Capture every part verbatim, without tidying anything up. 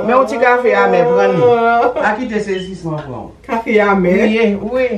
Men yon ti kafe amè, pran li. Pa kite sezisman pran w. Kafe amè? Wi, wi.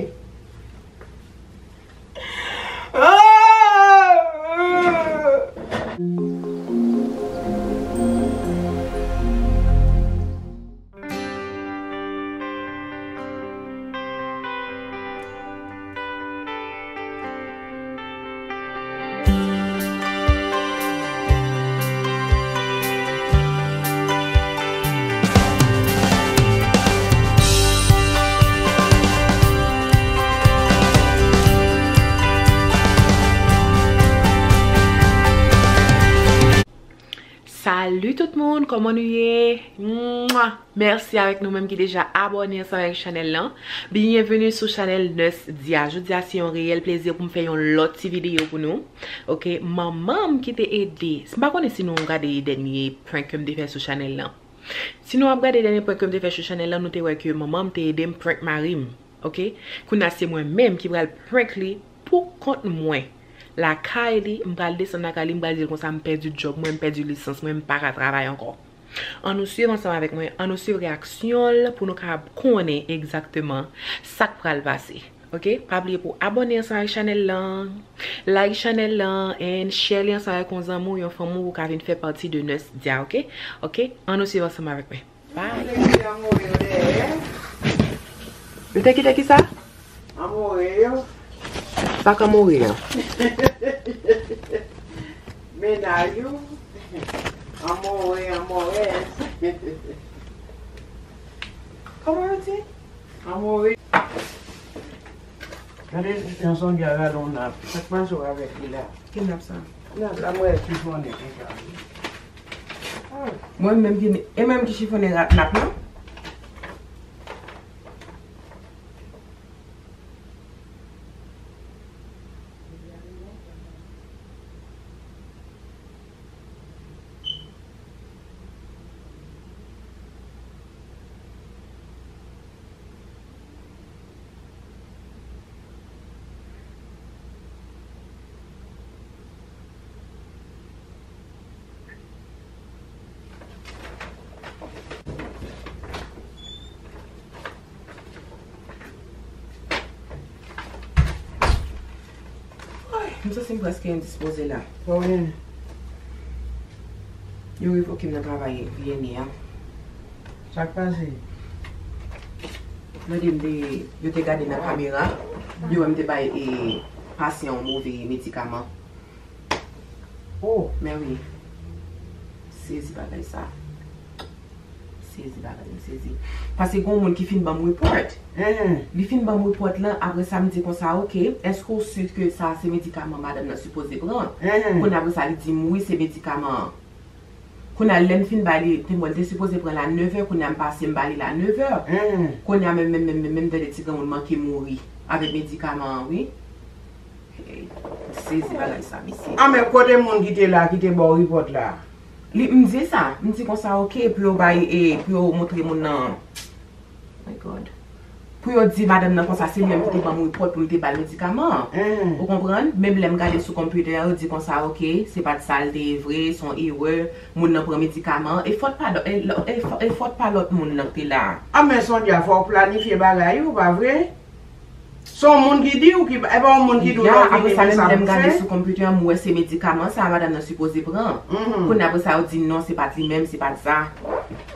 Salut tout moun, kòman nou ye? Mwa! Mèsi avèk nou menm ki deja abòne ansanm avèk chanèl lan. Byenveni sou chanèl Nès Dia. Jodi a se yon reyèl plezi pou m fè yon lòt ti videyo pou nou. Oke, manman m ki te ede. M pa konnen si nou gade dènye prank ke m te fè sou chanèl lan. Si nou ap gade dènye prank ke m te fè sou chanèl lan, nou te wè ke manman m te ede m prank mari m. Oke? Kounye a se mwen menm ki pral prank li pou kont mwen. Lakay li, m pral desann lakay li, m pral di l konsa m pèdi djòb mwen, m pèdi lisans mwen, m pa ka travay ankò. Ann nou swiv ansanm avèk mwen, ann nou swiv reyaksyon l pou nou ka konnen egzakteman sa k pral pase. Oke? Pa bliye pou abòne ansanm avèk chanèl lan, like chanèl lan, and share li ansanm avèk yon zanmi w, yon fanmi w pou ka vin fè pati de Nès Dia, oke? Oke? Ann nou swiv ansanm avèk mwen. Bye. Yo te kite ki sa? Anmore yo. Sa k anmore an? Mennaj ou. Anmore, anmorèz. Kòman yo di? Anmore. Gade yon sondyè, gade yon nap. Sa k pase w avèk li la? Ki nap sa? Nap la, mwen chifonnen konsa. Mwen menm ki, e menm ki chifonnen nap lan. Ay, m santi m prèske endispoze la. Sa w gen? Yo revoke m nan travay V N A a. Sa k pase? Mande m te, yo te gade nan kamera, yo wè m te bay, e, pasyan yon move medikaman. Oh, men wi. Sezi bagay sa. Sezi bagay, m sezi. Paske gen yon moun ki fin ban m report. Li fin ban m report lan, apre sa m di konsa, oke, èske w si ke sa se medikaman madanm nan sipoze pran? Kounye a apre sa, li di m wi, se medikaman an. Kounye a lè m fin ba li, te mwen te sipoze pran l a nevè, kounye a m pase m ba li l a nevè. Kounye a menm, menm, menm, menm, menm tande ti granmoun manke mouri avèk medikaman an, wi. Hey, m sezi bagay sa, mesye. Ah, men kote moun ki te la, ki te ba w report la? Li, m di sa, m di konsa, oke, pou yo bay, e, pou yo montre moun nan. My God. Pou yo di madanm nan konsa, se li menm ki te ban m report pou m te ba l medikaman an. Ou konprann? Menm lè m gade sou konpitè a, yo di konsa, oke, se pa t sa l te ye vre, se yon erè, moun nan pran medikaman an, e fòt pa lò-, e, e, e fòt pa lòt moun nan ki te la a. Ah, men Sondya, fò w planifye bagay ou, pa vre? Se yon moun ki di w ki, e pa yon moun ki di w lè w vini men sa pou w fè. Apre sa, menm lè m gade sou konpitè, m wè se medikaman sa madanm nan sipoze pran. Kounye a apre sa, yo di non, se pa t li menm, se pa t sa.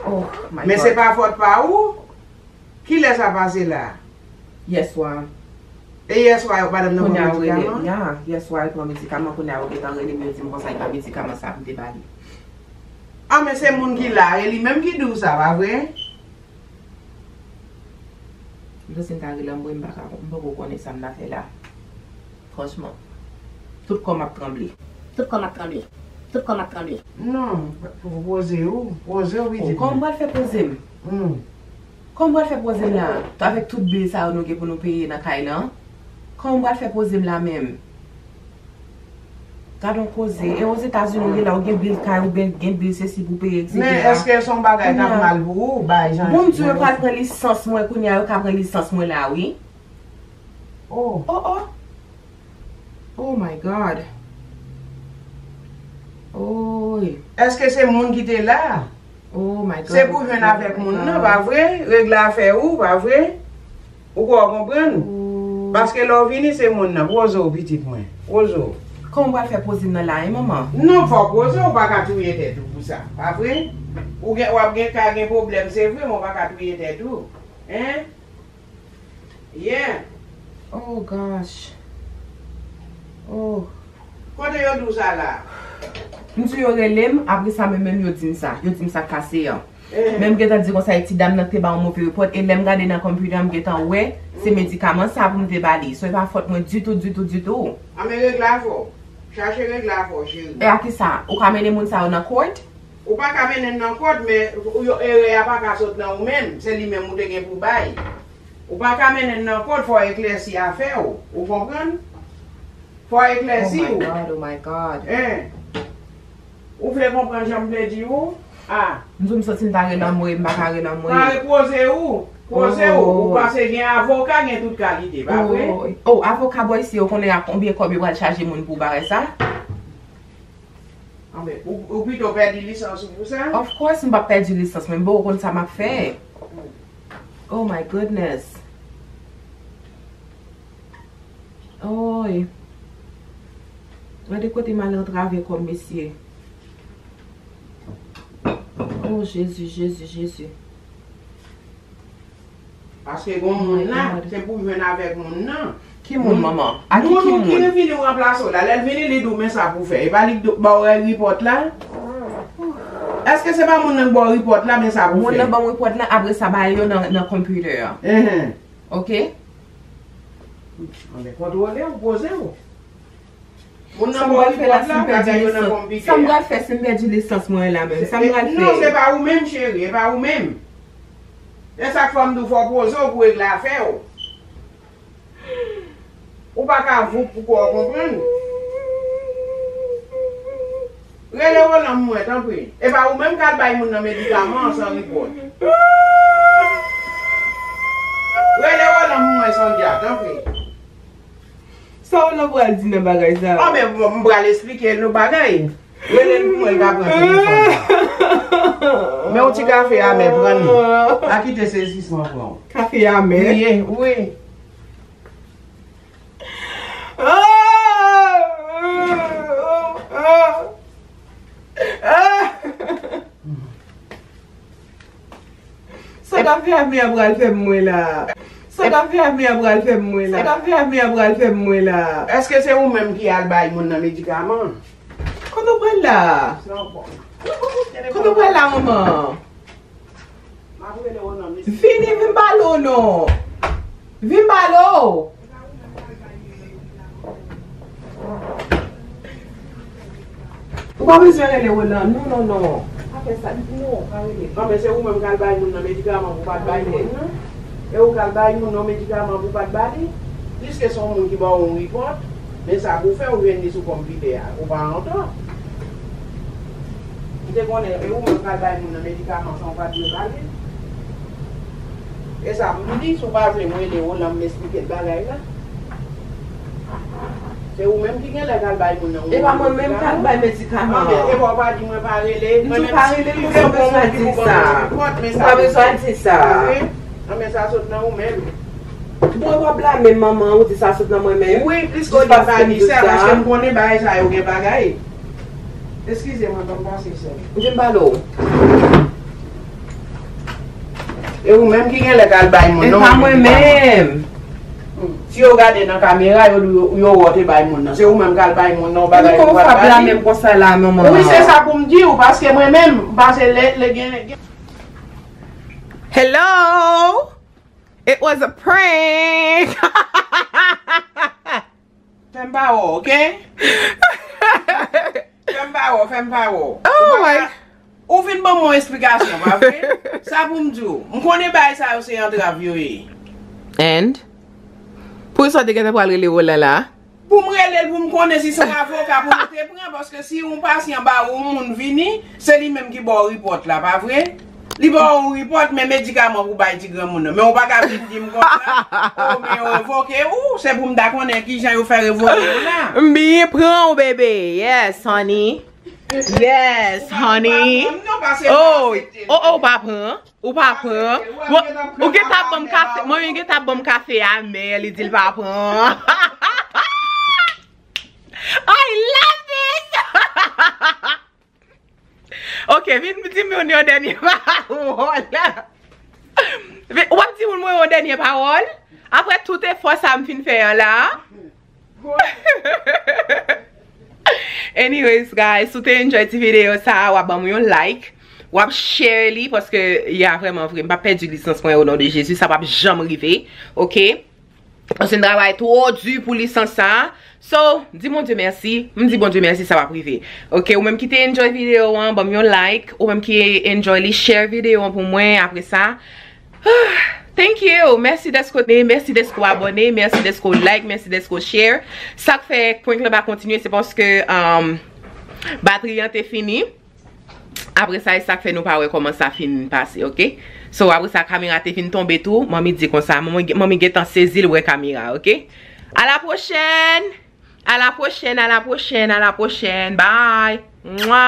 Oh, my God. Men se pa fòt pa ou? Kilè sa pase la? Yèswa. E yèswa, yo, madanm nan pran medikaman? Ya, yèswa, yo pran medikaman, kounye a yo gentan rele m, yo di m konsa, e pa medikaman sa pou m te ba li. Ah, men se moun ki la, e li menm ki di w sa, pa vre? M santi m ta rele anmwe, m pa ka, m poko konnen sa m ta fè la. Franchman. Tout kò m ap tranble. Tout kò m ap tranble. Tout kò m ap tranble. Non, poze w, poze w, pitit. Kòman m pral fè poze m? Kòman m pral fè poze m la? Avèk tout bil sa yo nou gen pou nou peye nan kay lan? Kòman m pral fè poze m la menm? Gad on koze. E Ozetazini ou ye la, ou gen bil kay, ou gen, gen bil sesi pou peye, etsetera. Men èske se yon bagay k ap mal pou ou, bay jan. Bon, m di yo pral pran lisans mwen kounye a, yo ka pran lisans mwen la, wi. Oh. Oh, oh. Oh my God. Oy. Èske se moun ki te la? Oh my God. Se pou jwenn avèk moun nan, pa vre? Regle afè ou, pa vre? Ou kwè w konprann? Oh. Paske lè w vini, se moun nan. Poze w, pitit mwen. Poze w. Kòman w pral fè poze m nan la, hein, manman? Non, fò w poze w, ou pa ka touye tèt ou pou sa. Pa vre? Ou gen, w ap gen ka gen pwoblèm, se vre, men w pa ka touye tèt ou. Hein? Yeah. Oh gosh. Oh. Kote yo di w sa la? M di yo rele m, apre sa, men menm yo di m sa. Yo di m sa k pase an. Eh. Men m gentan di konsa, e ti dam nan te ba yon move repòt, e lè m gade nan konpitè, m gentan wè se medikaman sa pou m te ba li. So, e pa fòt mwen ditou, ditou, ditou. A, men regle afè w. Chache regle afè w, cheri. E a kisa? Ou ka mennen moun sa yo nan court? Ou pa ka mennen l nan court, men ou, yo, erè a pa ka sot nan ou menm. Se li menm ou te gen pou bay. Ou pa ka mennen l nan court, fò w eklèsi afè w. Ou konprann? Fò w eklèsi w. Oh my God, oh my God. Hein? Ou vle konprann jan m vle di w? Ah. M di w m santi m ta rele anmwey, m pa ka rele anmwey. Pa repoze w. Poze w. Oh. Ou panse gen avoka, gen tout kalite, pa vre? Oh, oh, avoka bò isi, ou konnen a konbyen kòb yo pral chaje moun pou bagay sa? Anben, ou, ou pito pèdi lisans ou pou sa? Of course, m p ap pèdi lisans mwen, bon, ou konn sa m ap fè. Oh my goodness. Oy. Gade kote m al antrave kò m, mesye. Oh, Jezi, Jezi, Jezi. Paske gon moun la, se pou jwenn avèk moun nan. Ki moun, manman? A ki, ki moun? Moun ki vini ranplase w la. Lè l vini, li di w, men sa pou fè. E pa li ki ba w repòt la? Èske se pa moun nan ki ba w repòt la, men sa pou fè? Moun nan ban m repòt la, apre sa, ba yo nan, nan konpitè an. Enhen. Oke? Anben, kontwole w, poze w. Moun nan ba w repòt la, bagay yo nan konpitè a. Sa m pral fè si m pèdi lisans mwen la menm? Sa m pral fè? Non, se pa ou menm, cheri, e pa ou menm. E sa k fè m di w fò w poze w pou regle afè w. Ou pa ka voup pou kò w konprann. Rele Roland pou mwen, tanpri. E pa ou menm k al bay moun nan medikaman an san repòt. Rele Roland pou mwen, Sandra, tanpri. Sa w nan pral di nan bagay sa? Ah, men m, m pral esplike l yon bagay. Rele l pou mwen, l ka pran telefòn nan. Men yon ti kafe amè, pran li. Pa kite sezisman pran w. Kafe amè? Wi, wi. Sa kafe amè a pral fè m mwen la? Sa kafe amè a pral fè m mwen la? Sa kafe amè a pral fè m mwen la? Èske se ou menm ki al bay moun nan medikaman? Kote w pral la? Kote w pral la, manman? Vini, vin pale w non. Vin pale w. Ou pa bezwen rele Roland. Non, non, non. Pa fè sa. Non, pa rele. Non, men se ou menm k al bay moun nan medikaman pou pa t bay moun nan. E ou k al bay moun nan medikaman pou pa t ba li. Piske se yon moun ki ba w yon repòt, men sa pou fè, ou jwenn li sou konpitè a. Ou pa antò. M te konnen, e ou menm k al bay moun nan medikaman san w pa t dwe ba li. E sa m di, si w pa vle m rele Roland, m esplike l bagay la. Se ou menm ki gen lè k al bay moun nan medikaman. E pa mwen menm k al bay medikaman an. Anben, e pa w pa di mwen pa rele. M di w pa rele, konsa w bezwen di sa. Ou pa bezwen di sa. Anben, sa sot nan ou menm. Bon, w ap blame m, manman, ou di sa sot nan mwen menm. Wi, pliske w di m pa di sa, paske m konnen bagay sa yo gen bagay. Eskize mwen, ban m pase sèl. Vin pale w. E ou menm ki gen lè k al bay moun nan. E pa mwen menm. Hmm. Si yo gade nan kamera, yo, yo, yo wè w te bay moun nan. Se ou menm k al bay moun nan, w bagay ou pral bay li. Blame m konsa la, manman. Wi, se sa pou m di w, paske mwen menm, m pase lè, lè gen, gen. Hello! It was a prank! Fè m pa wè w, oke? Fè m pa wè w, fè m pa wè w. Oh my. Ou vin ban m yon esplikasyon, pa vre? Sa pou m di w. M konnen bagay sa yo se antrav yo ye. And? Poukisa w te gentan pral rele Roland la? Pou m rele l, pou m konnen si se yon avoka pou nou te pran, paske si yon pasyan ba ou, yon moun vini, se li menm ki ba w repòt la, pa vre? Li ba w yon repòt, men medikaman pou bay ti granmoun nan. Men ou pa ka vin di m konsa, o, men yo revoke ou, se pou m ta konnen kijan yo fè revoke w la. M byen pran w, bebe. Yes, honey. Yes, honey. Oh, oh, oh, ou pa pran. Ou pa pran. Ou, ou gen t ap ban m kafe. Manmi gen t ap ban m kafe amè, li di l pa pran. I love this. Ok, vin di m yon, yon dènye pawòl. Vin, w ap di moun mwen yon dènye pawòl? Apre tout efò sa m fin fè an la. Anyways, guys, si w te enjoy ti videyo sa, w ap ban m yon like, w ap share li, paske, ya, vrèman vre, m p ap pèdi lisans mwen, o non de Jezi, sa p ap janm rive, ok? Paske m travay twò di pou lisans sa. So, di Bondye mèsi. M di Bondye mèsi, sa p ap rive. Ok, ou menm ki te enjoy videyo an, ban m yon like. Ou menm ki enjoy li, share videyo an pou mwen. Apre sa, thank you. Mèsi dèske w abòne, mèsi dèske w like, mèsi dèske w share. Sa k fè prank lan pa kontinye, se paske, um, batri an te fini. Apre sa, e sa k fè nou pa wè kòman sa fin pase, ok? So, apre sa, kamera te fin tonbe tou. Manmi di konsa, manmi, manmi gentan sezi l wè kamera, ok? A la pwochèn! A la pwochèn, a la pwochèn, a la pwochèn. Bye! Mwa!